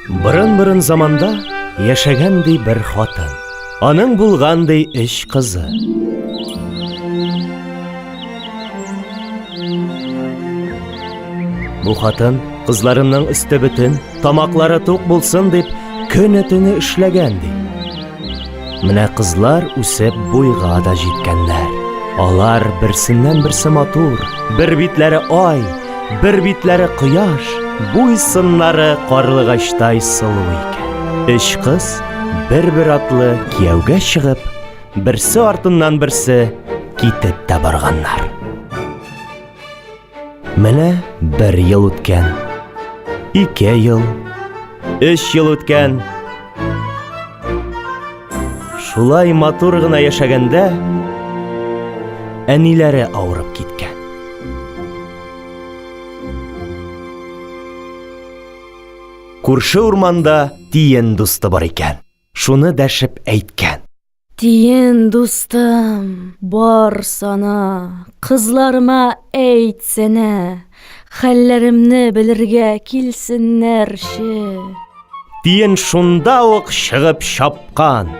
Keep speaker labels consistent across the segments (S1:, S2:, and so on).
S1: Борын-борын заманда яшәгән ди бер хатын. Аның булган ди өч кызы. Бу хатын кызларының өсте бөтен, тамаклары тук булсын дип, көне-төне эшләгән ди. Менә кызлар үсеп буйга да җиткәннәр. Алар берсеннән-берсе матур, бер битләре ай, бер битләре кояш, буй сыннары карлыгачтай сылу икән. Өч кыз бер-бер атлы кияүгә чыгып, берсе артыннан берсе китеп тә барганнар. Менә бер ел үткән, ике ел, өч ел үткән. Шулай матур гына яшәгәндә, әниләре авырып киткән. Күрше урманда тиен дусты бар икән. Шуны дәшеп әйткән.
S2: Тиен дустым, барсана, кызларыма әйтсәнә, хәлләремне белергә килсеннәрче.
S1: Тиен шунда ук чыгып чапкан.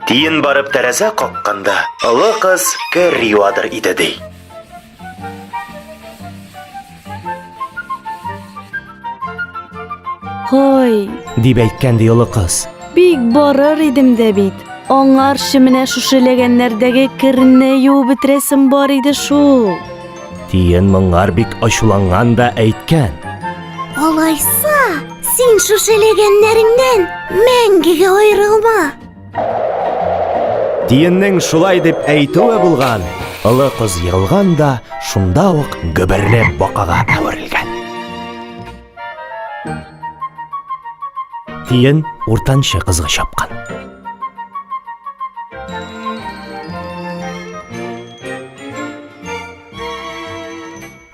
S1: Тиен барып тәрәзә какканда, олы кыз кер юадыр иде ди.
S2: Һай,
S1: дип әйткән ди олы кыз.
S2: Бик барыр идем дә бит. Аңарчы менә шушы ләгәннәрдәге керне юып бетерәсем бар иде шул.
S1: Тиен моңар бик ачуланган да әйткән.
S3: Алайса, син шушы ләгәннәреңнән мәңгегә аерылма.
S1: Тиеннең шулай дип әйтүе булган, олы кыз егылган да шунда ук гөберле бакага әверелгән. Тиен уртанчы кызга чапкан.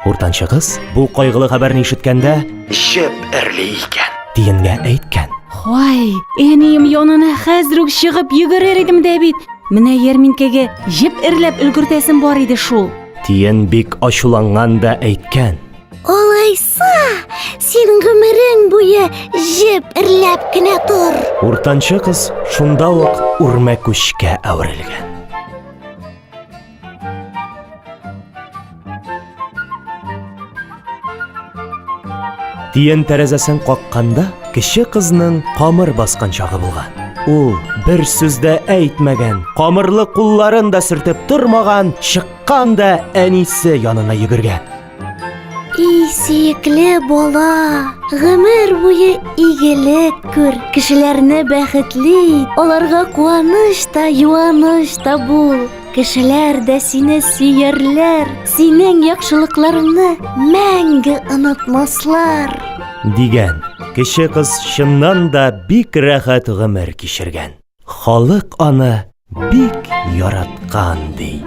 S1: Уртанчы кыз бу кайгылы хәбәрне ишеткәндә җеп эрли икән. Тиенгә әйткән.
S2: Һай, әнием янына хәзер үк чыгып йөгерер идем дә бит. Менә ярминкәгә җеп эрләп өлгертәсем бар иде шул.
S1: Тиен бик ачуланган да әйткән.
S3: Алайса, син гомерең буе җеп эрләп кенә тор.
S1: Уртанчы кыз шунда ук үрмәкүчкә әверелгән. Тиен тәрәзәсен какканда, кече кызның камыр баскан чагы булган. Ул бер сүз дә әйтмәгән, камырлы кулларын да сөртеп тормаган, чыккан да әнисе янына йөгергән.
S3: И сөекле бала, гомер буе игелек күр, кешеләрне бәхетле ит, аларга куаныч та, юаныч та бул. Кешеләр дә сине сөярләр, синең яхшылыкларыңны мәңге онытмаслар.
S1: Дигән. Кече кыз чыннан да бик рәхәт гомер кичергән. Халык аны бик яраткан, ди.